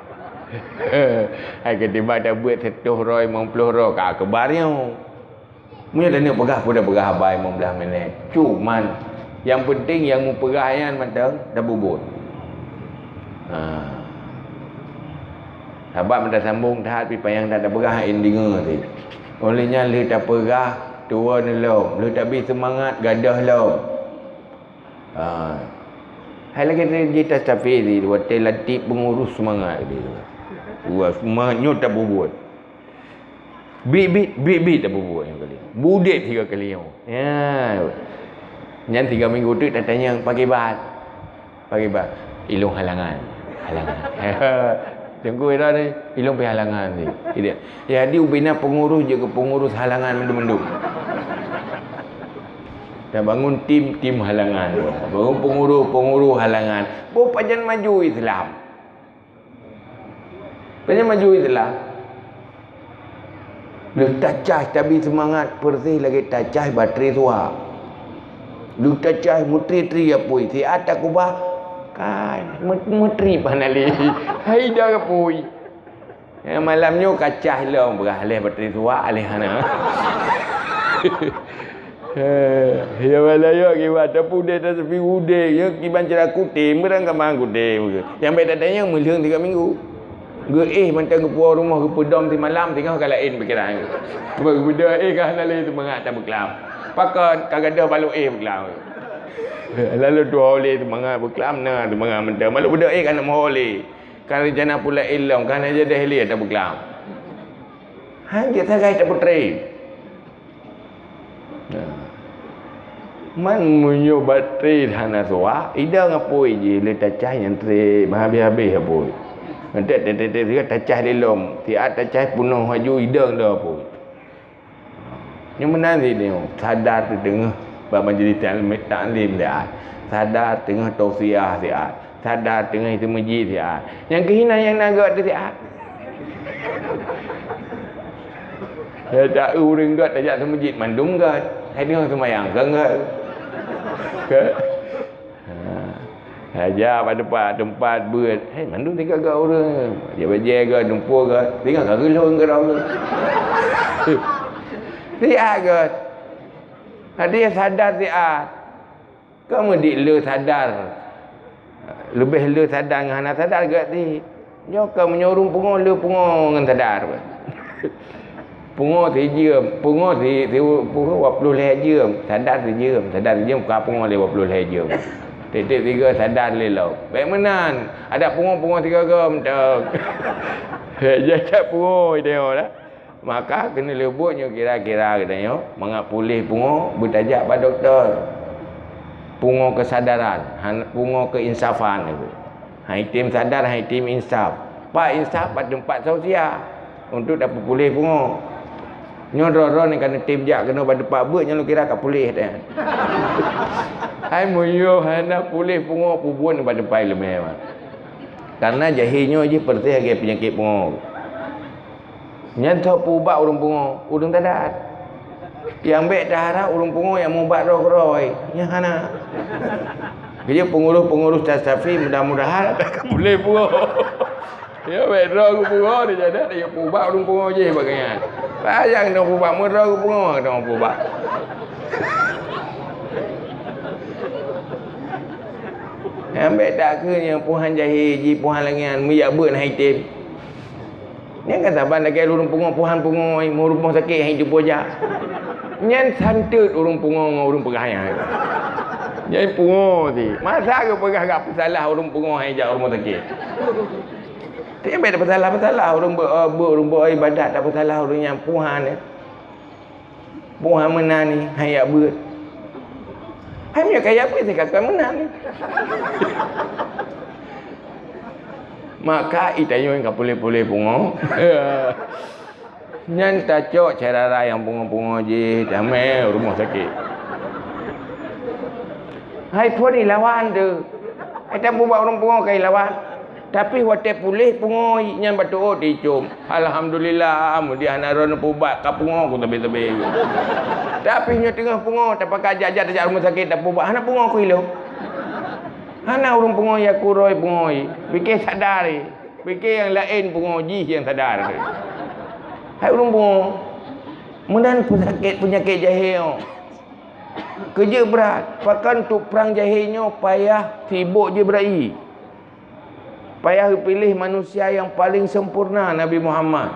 Hai keutiba tabeuet sitoh droe, limong ploh droe ka akbar nyoe. Meunyoe taneuk peugah, peue tapeugah haba limong blaih minèt. Cuman, nyang peunteng nyang meupeugah nyan mantong tapubuet. Ha. Sabab meutasambong that, pi panyang that tapeugah, hana deungoe cit. Óh lheueh nyan lheueh tapeugah, tuwo neulom. Lheueh tabri seumangat, gadôh lom. Ha. Hai lagèe tadi tasape di watèe lantik peungurus seumangat di. Wah, seumangat nyoe tapubuet. Bit-bit, bit-bit tapubuet nyang kali. Budep tiga kali nyoe. Ya. Nyan tiga minggu teuk tatanyong pakiban. Pakiban. Ilong halangan. Halangan. Teungku ira ni, ilong pi halangan ni. Jadi ubena pengurus jeuet keu pengurus halangan mandum-mandum. Tabangun tim, tim halangan. Bangun pengurus, pengurus halangan. Boh pajan maju Islam. Pajan maju Islam. Lheueh tacah tabi seumangat peureuseh lagèe tacah batri suwa. Lheueh tacah meutri-tri apui, siat takubah, kai, meutri paih na lé. Hai dah apui. Ya, malam nyoe ka cah lom, beurah lheueh batri suwa, lheueh hana. Eh, ya, malam nyoe kiban, tapi udép, tapi udép, ya, kiban cara kutem, beurang ka mang kutem. Nyang bèk tatanyong meulheueng tiga minggu. Geuéh mantong geupuwoe rumoh, geupeudong simalam, singoh ka laén pikiran. Geupeudong, éh, ka hana lé seumangat tapeuklam. Pakon ka gadôh balok éh peuklam. Lalu tuwoe lé seumangat peuklam, na seumangat mantong. Balok beudôh éh ka na moho lé. Ka rencana pula ilong, ka na jadeh lé tapeuklam. Han jeuet sagai tapeutré. Nah. Man meunyoe batri hana suwak, idong apui jih lé tacah nyan trép, habéh-habéh apui. Entek tetek-tetek sigoe tacah lé lom, siat tacah peunoh laju idong lom apui. Nyoe meunan sit nyoe, sadar teuh teungoh bak majlis taklim, taklim siat. Sadar teungoh tausiah siat. Sadar teungoh itu meuji siat. Nyang keuh inan nyang na gèt teuh siat. Ya, tak ureueng gèt tajak seumeujid mandum gèt. Hai deungoe seumayang keu gèt. Ke? Ha. Saja bak teumpat, teumpat beuet. Hei, mandum tinggai gak ureueng. Bajée-bajée gak, dumpeue gak. Tinggai gak geulhong gak ureueng. Siat gak. Hadi sadar siat. Ka meudik le sadar. Leubeh le sadar ngon hana sadar gak ti. Nyoe ka meunyoe ureueng pungo, le pungo ngon sadar. Pungo sijeuem, pungo si, si, pungo dua puluh lhée jeuem, sadar sijeuem, sadar sijeuem ka pungo lé dua puluh lhée jeuem. Tieb-tieb tiga sadar lé lom. Bék meunan, adak pungo-pungo sigoe-goe mantong. Jajak pungo tengok dah. Maka keuneuk leubuet nyoe kira-kira geutanyoe, mangat puléh pungo beutajak bak dokto. Pungo keusadaran, han, pungo keuinsafan. Hai tem sadar, hai tem insaf. Pak insaf bak teumpat sosial untuk tapeupuléh pungo. Nyoe droe-droe nyang ka neutem jak keunoe bak teumpat beuet nyoe lôn kira ka puléh teuh. Hai meunyoe hana puléh pungo peubuet bak teumpat leumeh, Mak. Karena jahé nyoe jih persis lagée peunyakét pungo. Nyan tho peuubat ureuëng pungo, ureuëng tadat. Nyang bék taharab ureuëng pungo nyang mubat droe keudroe, nyang hana. Keu peungurus-peungurus Tastafi mudah-mudahan ka puléh pungo. Ya bék droe keu pungo di jadah, ya peuubat ureuëng pungo jih bak nyan. Sayang dong peuubat meudroe keu pungo dong peuubat. Nyang bék tak keu nyang puhan jahé jih puhan lagée nyan meujak beuet hai tem. Nyan kan saban lagée ureuëng pungo, puhan pungo, mu rumoh sakét hai jumpa jak. Nyan santeut ureuëng pungo ngon ureuëng peugah nyan. Nyan pungo ti. Masa geupeugah gak peusalah ureuëng pungo hai jak rumoh sakét. Tapi bék tapeusalah-peusalah ureuëng beu, beu ureuëng beu ibadat tapeusalah ureuëng nyang puhan. Puhan meunan ni hai jak beuet. Hai meunyoe ka jak beuet teuka kon meunan ni. Maka itanyoe ka puléh-puléh pungo. Nyan tacok cara nyang pungo-pungo jih damé rumoh sakét. Hai phon ilawan tu. Hai tabu bak ureuëng pungo ka ilawan. Tapi watée puléh pungo nyan bak tuôt icom. Alhamdulillah, mudiah hana droe neupeubat ka pungo ku teubi-teubi. Tapi nyoe teungoh pungo tapakat jak-jak tajak rumoh sakét tapubat hana pungo ku ilong. Hana ureuëng pungo ya kuroi pungo. Pike sadar. Pike nyang laén pungo jih nyang sadar. Hai ureuëng pungo. Meunan peusakét peunyakét jahé nyoe. Keujeuet brat, pakon tuprang jahé nyoe payah sibok Jibrail. Payah geupiléh manusia nyang paleng sempurna Nabi Muhammad.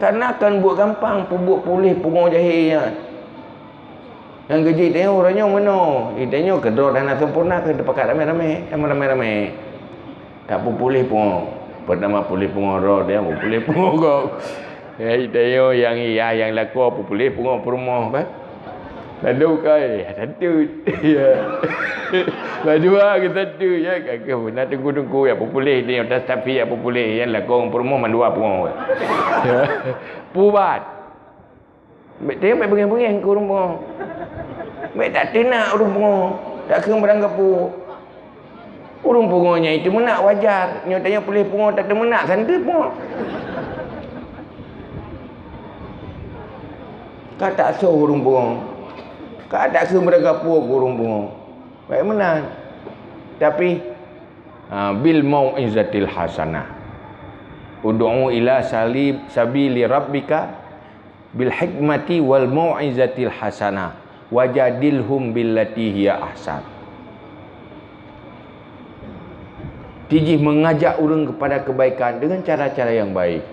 Karena kon buet gampang peubuet puléh pungo jahé nyan. Nyang keujeuet tanyoe uroe nyoe meunoe, tanyoe keudroe hana sempurna keu teupakat ramé-ramé, ramé-ramé. Tapeupuléh pungo. Peurtama puléh pungo droe, dia peupuléh pungo gob. Hai tanyoe nyang iya nyang lakoe peupuléh pungo peurumoh bah. Lalu kai, ya, tentu. Ya. Lalu ah, kita tu ya, kagak benar tengku-tengku ya populer ni, udah tapi ya populer ya lakoe peurumoh mandua pungo. Ya. Pubat. Bék teuh bék beungéh-beungéh keu ureuëng pungo. Bék tak teunak ureuëng pungo. Tak keu barang gapu. Ureuëng pungo nyang itu meunak wajar. Nyoe tanyoe puléh pungo tak teumeunak santeut pungo. Ka tak soh ureuëng pungo. Ka tak keu barang gapu keu ureuëng pungo. Baik meunan. Tapi ha, bil mau'izatil hasanah. Ud'u ila salib sabili rabbika bil hikmati wal mau'izatil hasanah wajadilhum billati hiya ahsan. Tijih mengajak ureuëng kepada kebaikan dengan cara-cara yang baik.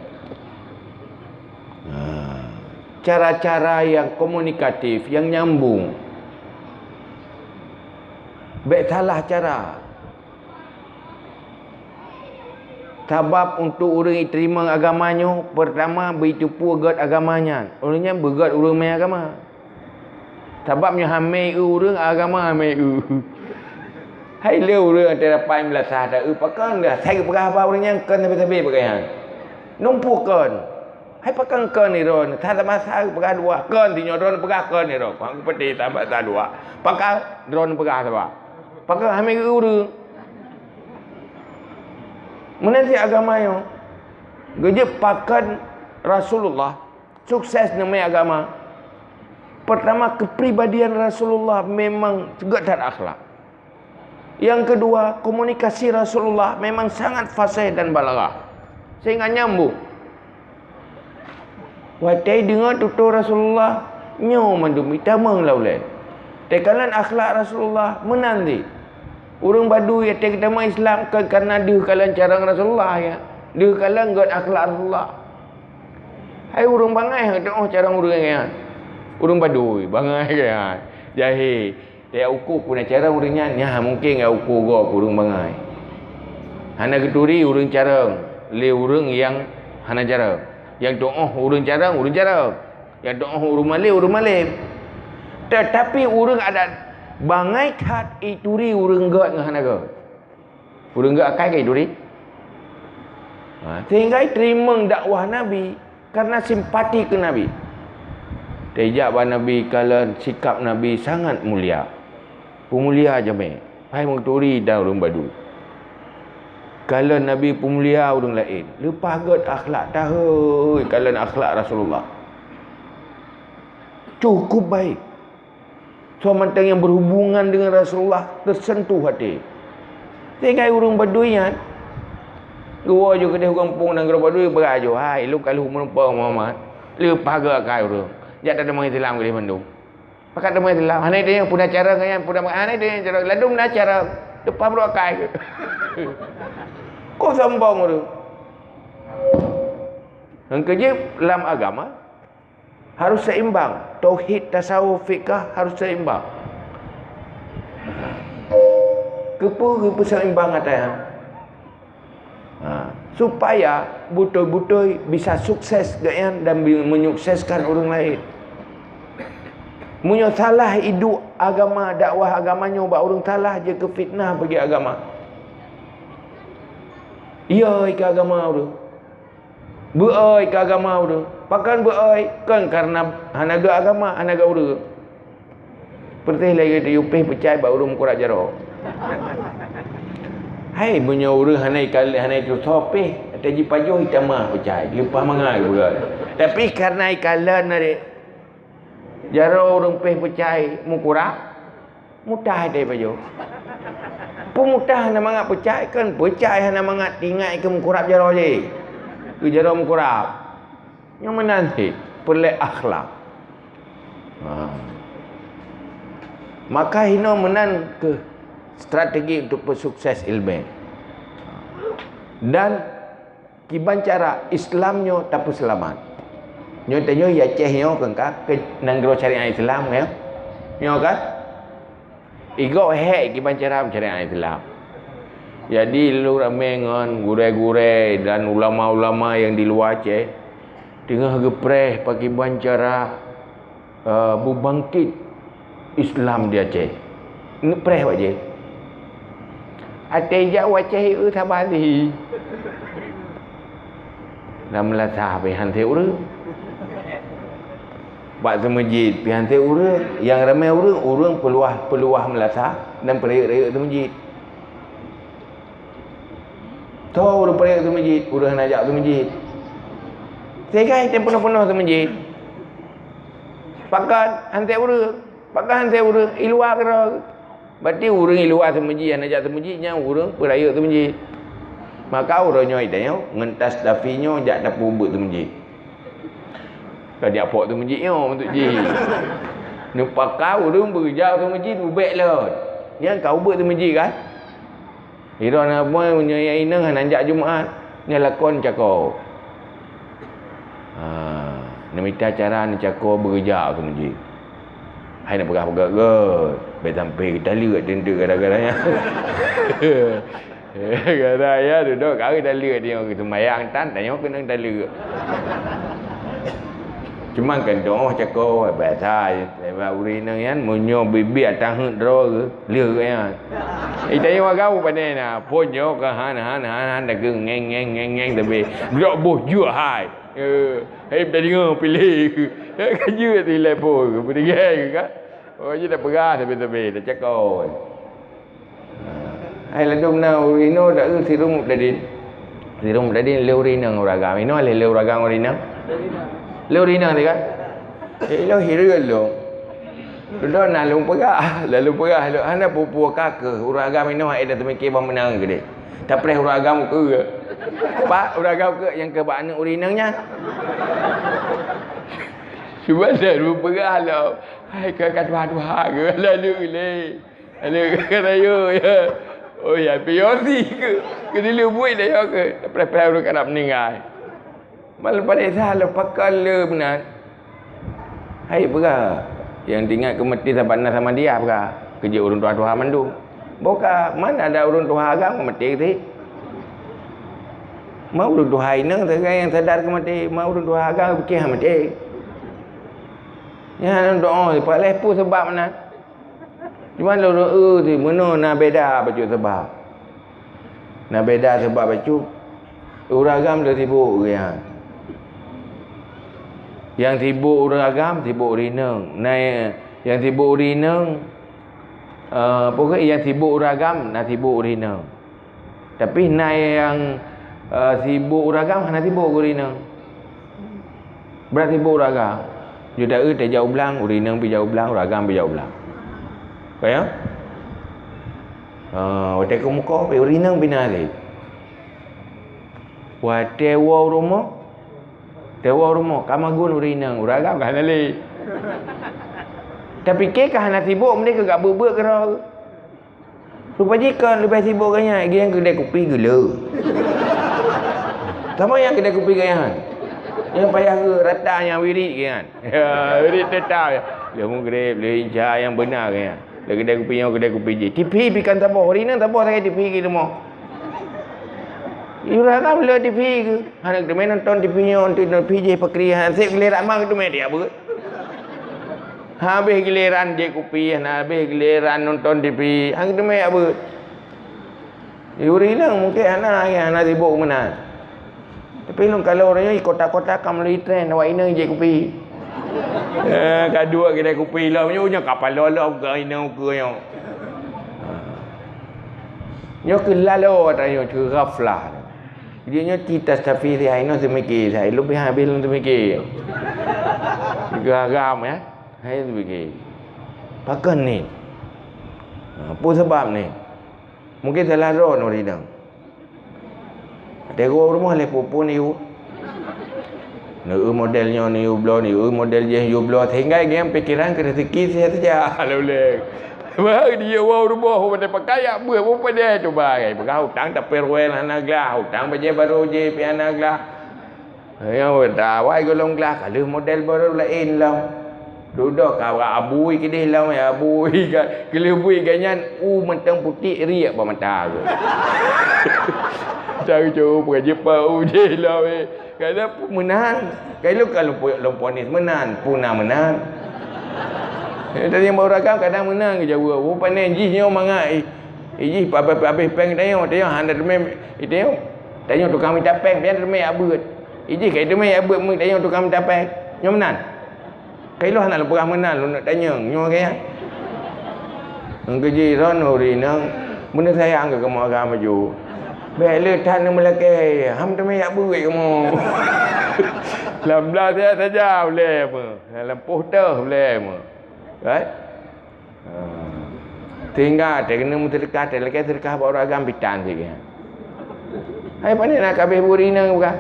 Ha, cara-cara yang komunikatif, yang nyambung. Bék salah cara. Sabab untuk ureuëng jiteurimong agama nyoe, peurtama beujiteupeu gét agama nyan. Ureuëng nyan beugét ureuëng mé agama. Sabab nyoe hamé eu ureuëng agama hamé eu. Hai le ureuëng ate rapai meulasah ta eu pakon dah sai geupeugah haba ureuëng nyan kon sabe-sabe pakaian. Numpuk kon. Hai pakon kon ni ron, that masa peugah dua kon, sinyoe ron peugah kon ni ron. Kuang kupeti tambah sa dua. Pakon ron peugah sabar. Pakon hamé geu ureuëng. Meunan si agama nyoe. Geujeuet pakon Rasulullah sukses neumé agama. Pertama kepribadian Rasulullah memang gét that akhlak. Yang kedua, komunikasi Rasulullah memang sangat fasih dan balaghah, sehingga nyambung. Watée deungoe tutoe Rasulullah, nyoe mandum itamong lam ulée. Teukalon akhlak Rasulullah meunan cit. Ureuëng Badui watée geutamong Islam kon kareuna deuh kalon carông Rasulullah, ya. Deuh kalon gét akhlak Rasulullah. Hai ureuëng bangai, hana teuoh carông ureuëng nyan. Ureuëng Badui, bangai nyan. Jahé. Teuyak uku peue na carông ureuëng nyan, nyan mungken geuyak uku gob ureuëng bangai. Hana geuturi ureuëng carông lé ureuëng nyang hana carông. Nyang teuoh ureuëng carông, ureuëng carông. Nyang teuoh ureuëng malém, ureuëng malém. Teutapi ureuëng adat bangai that ituri ureuëng gét ngon hana gét. Ureuëng gét akai ka ituri. Ha, sehingga iteurimong dakwah Nabi karena simpati keu Nabi. Teujak bak Nabi kalon sikap Nabi sangat mulia. Peumulia jamé. Hai meuturi dan ureuëng Badui. Kalon Nabi peumulia ureuëng laén. Leupah gét akhlak tahôi kalon akhlak Rasulullah. Cukup baik. Soe mantong nyang berhubungan dengan Rasulullah tersentuh hati. Tinggai ureuëng Badui nyan, geuwoe ju keudeh gampông nanggroe Badui, peugah ju, "Hai, lôn ka lheueh meurumpok Muhammad, leupah gét akai ureuëng. Jak tateumé Islam keudeh mandum." Pakat teumé Islam, hana ideh puna cara ngon nyan, puna hana ideh cara, ladum na cara, leupah brok akai. Kok sombong ureuëng. Nyang keujeuet lam agama, harus seimbang. Tauhid, tasawuf, fikah harus seimbang. Keupeue, keupeue seimbang ata nyan? Ha, supaya beutôi-beutôi bisa sukses gobnyan dan bi-, menyukseskan ureuëng laén. Meunyoe salah iduek agama, dakwah agama nyoe bak ureuëng salah, jeuet keu fitnah bagi agama. Iya, ika agama ureuëng. Beu-oi keu agama ureuëng. Pakon beu-oi? Kon kareuna hana gét agama, hana gét ureuëng. Peureuteh lagée tayue péh peucai bak ureuëng meukurab jaroe. Hai, meunyoe ureuëng hana ikal-, hana itusoe péh, ata jipajoh itamah peucai, leupah mangat geupeugah. Tapi kareuna ikalon na deh, jaroe ureuëng péh peucai meukurab, mutah deh pajoh. Peumutah hana mangat peucai, kon peucai hana mangat tingai keu meukurab jaroe jih. Keu jaroe meukurab. Nyang meunan cit, peureulée akhlak. Ha. Maka hinoe meunan keuh strategi untuk peusukses ileumé. Dan kiban cara Islam nyoe tapeuseulamat. Nyoe tanyoe i Aceh nyoe kan ka keu nanggroe syariat Islam, ya. Nyoe kan? Igob hék kiban cara syariat Islam. Jadi, lôn ramé ngon gurée-gurée dan ulama-ulama nyang di luwa Aceh teungoh geupreh pakiban cara, eh, beubangkit Islam di Aceh. Neupreh bak jih. Até jak u Aceh, eu, saban lé. Lam meulasah pih han sép ureuëng. Bak seumeujid pih han sép ureuëng. Nyang ramé ureuëng, ureuëng peuluwah-peuluwah meulasah dan peurayeuk-rayeuk seumeujid. Toh ureuëng peurayeuk seumeujid, ureuëng hana jak seumeujid. Sehingga item peunoh-peunoh seumeujid. Pakon han sép ureuëng, pakon han sép ureuëng, i luwa keudroe. Berarti ureuëng i luwa seumeujid, hana jak seumeujid, nyan ureuëng peurayeuk seumeujid. Maka uroe nyoe tanyoe ngon tas dafi nyoe jak tapeubuet seumeujid. Ka jak pok seumeujid nyoe untuk jih. Neupaka ureuëng beujak seumeujid ubek lôn. Nyan ka ubuet seumeujid kan? Sidroe na boh meunyoe inong hana jak Jumat, nyan lakon cako. Ha, neumita cara neucako beujak seumeujid. Hai neupeugah peugah gét, bèk sampai geutaleuek teunteuk gara-gara nyan. Gara ya dudoe ka geutaleuek, teungoh geuseumayang tan, tanyoe keunong taleuek. Cuma kan doh cako biasa, sebab ureuëng inong nyan meunyoe biet-biet ataheuet droe geuh, leuek nyan. Ita nyoe agam pane na, phon nyoe ka han, han, han, han dageng ngeng, ngeng, ngeng, ngeng, tapi blok boh jeuet hai. Eh, hai tadi ngeu pilih. Ka jeuet ilai phon, beudegai ka. Oh, jeuet dah peugah tapi-tapi, dah cakap. Hai ladum na ureuëng inong dak eu sirung mubtadin. Sirung mubtadin lé ureuëng inong ureuëng agam. Inong lé, lé ureuëng agam ureuëng inong. Lé ureuëng inong teuka. Eh, ilong hireuen lom. Dudoe na lôn peugah, lalu peugah lôn hana peue-peue ka keuh ureueng agam inoe hana teumiké ban meunan keudeh. Tapreh ureueng agam keu. Pak, ureueng agam keu nyang keu bak aneuk ureueng inong nyan. Cuba dah lôn peugah lom. Hai ka, ka tuha-tuha keu lalu lé. Lalu ka rayu ya. Oh ya, piyosi keu. Keu dulu buet dah ya keu. Tapreh-preh ureueng ka na meuninggai. Malam paling salah pakon le meunan. Hai peugah, nyang teuingat keu maté saban na sama dia peugah. Keujeuet ureueng tuha-tuha mandum. Boka, mana ada ureueng tuha agam keu maté keu. Ma ureueng tuha inong sagai nyang sadar keu maté, ma ureueng tuha agam keu pikée maté. Nyan doa, paléh peue sabab meunan. Cuma lôn eu si meunoe na beda bacut sabab. Na beda sabab bacut. Ureueng agam le sibuk geuyan. Nyang sibuk ureueng agam, sibuk ureueng inong. Na nyang sibuk ureueng inong, eh, pokok nyang sibuk ureueng agam, na sibuk ureueng inong. Tapi na nyang, eh, sibuk ureueng agam hana sibuk keu ureueng inong. Brat sibuk ureueng agam. Ju taeu tajak u blang, ureueng inong pih jak u blang, ureueng agam pih jak u blang. Ka ya? Ah, watèe keu muka pih ureueng inong pih na lé. Watèe woe u rumoh, watèe woe u rumoh ka magun ureueng inong, ureueng agam ka hana lé. Tapi keu ka hana sibuk, mending keu gak beuet-beuet keudroe. Rupa jih kon leubeh sibuk geuh nyan, geuh nyang keudè kupi geuleu. Sama nyang keudè kupi geuh nyan. Nyang payah geuh rata nyang wirit geuh nyan. Ya, wirit tetap ya. Lheuh mugrib, lheuh isya nyang beuna geuh nyan. Lheuh keudè kupi nyoe, keudè kupi jih. T V pih kan saboh. Hari nyan saboh sagai T V geuh rumoh. Yura kan lheuh T V geuh. Hana teumé nonton T V nyoe, nonton T V jih pakri. Haseb giliran ma teumé dia beuet. Habéh giliran jép kupi, hana habéh giliran nonton T V, hana teumé jak beuet. Di ureueng inong mungken hana, hana sibuk meunan. Tapi lôn kalon ureueng nyoe kota-kota ka meulai tren awak inong jép kupi. Eh, ka duek keude kupi lom, nyoe nyoe ka paloe lom keu inong ukeue nyoe. Nyoe keuh laloe ata nyoe keu ghaflah. Jadi nyoe ci tastafi si hai nyoe seumiké, si hai lôn pih habéh lôn seumiké. Garam ya. Hai seumiké. Pakon ni? Ha, peue sabab ni? Mungken salah droe nyoe ridang. Teungoh rumoh lé pupun yue. Neu model nyoe neu bloe, neu model jih yue bloe, sehingga geuh pikiran keu rezeki saja-saja. Luleng. Bah dia woe rumoh, padahai pakai yak beuh, padahai tu bagai. Peugah utang tapi ruwel hana glah, utang bajée barô jih pih hana glah. Nyoe dah awai golom glah, ka lheueh model barô laén lom. Dudoe ka abui keudeh lom, ya abui ka, keu lheueh bui geuh nyan u mantong putéh riek bak mata geuh. Cari curu peue jipeu u jih lom, eh. Kadang pun meunan. Kai lôn ka lôn po-, lôn ponis meunan, puna meunan. Eh, tadi yang baru agam kadang meunan geujaweub. Oh, pane jih nyoe mangat, eh. Eh, jih pa-, pa-, pa-, habéh péng tanyoe, tanyoe hana teumé, eh, tanyoe, tanyoe tukang mita péng, pian teumé abeuet. Eh, jih kai teumé abeuet meu tanyoe tukang mita péng. Nyoe meunan. Kai lôn hana lôn peugah meunan, lôn neuk tanyong. Nyoe kaya. Ngon keujih droeneuh rinang, meuneuh sayang keu kamoe agam maju. Bék le that neumeulakée, ham teumé jak beuet kamoe. Lam blah saja-saja ulée meuh, lam poh teuh ulée meuh. Right? Ha. Sehingga teuh keuneuk meuseudeukah, teuh lakée seudeukah bak ureueng agam pitan sikeu. Hai pane na kabeh buri inong bukan?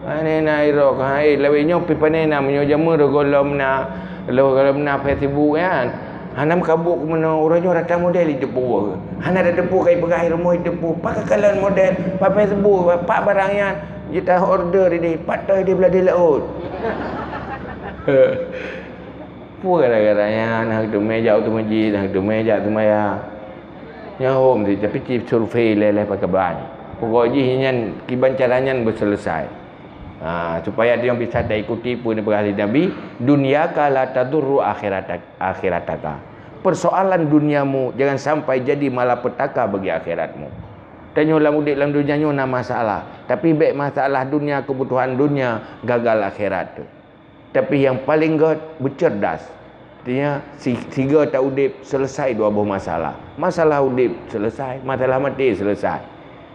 Pane na irok, hai lawét nyoe pi pane na meunyoe jameun rot gohlom na, rot gohlom na Facebook nyan. Hana meukabuek keu meunoe, uroe nyoe rata model jiteupeue. Hana tateupeue kai peugah rumoh jiteupeue. Pakai kalon model, pa Facebook, pa barang nyan. Jitah order ideh, pat toh ideh blah di laôt. Peue gara-gara nyan, hana teumé jak u teumajih, hana teumé jak seumayang. Nyan hom si, tapi ci survei lé-lé pakai ban. Pokok jih nyan kiban cara nyan beuseuleusai. Ha, supaya dia bisa taikuti peue neupeugah lé Nabi, "Dunyaka la tadurru akhiratak-, akhirataka." Persoalan duniamu jangan sampai jadi malapetaka bagi akhiratmu. Tanyoe lam udép lam dunia nyoe na masalah, tapi bék masalah dunia, kebutuhan dunia gagal akhirat tu. Tapi nyang paleng gét, beucerdas. Artinya, si-, sigoe ta udép, selesai dua boh masalah. Masalah udép, selesai. Masalah maté, selesai.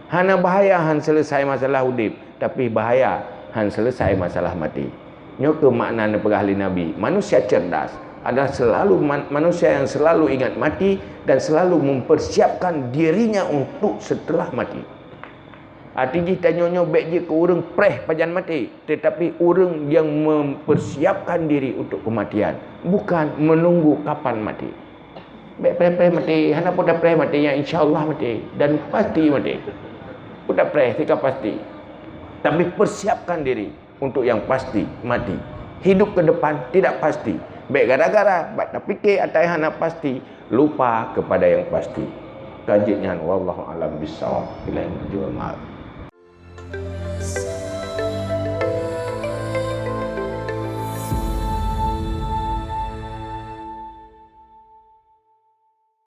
Hana bahaya han selesai masalah udép, tapi bahaya han selesai masalah maté. Nyoe keuh makna neupeugah lé Nabi, manusia cerdas. adalah selalu man-, manusia yang selalu ingat mati dan selalu mempersiapkan dirinya untuk setelah mati. Arti jih tanyoe nyoe bék jeuet keu ureuëng preh pajan maté, tetapi ureuëng yang mempersiapkan diri untuk kematian, bukan menunggu kapan mati. Bék preh-preh maté, hana peue tapreh maté, nyang insya Allah maté dan pasti maté. Peue tapreh sika pasti. Tapi persiapkan diri untuk yang pasti mati. Hidup ke depan tidak pasti. Bék gara-gara bak tapike atai hana pasti, lupa kepada yang pasti. Ka jeuet nyan, wallahu a'lam bissawab. Billahi minal aidin wal ma'af.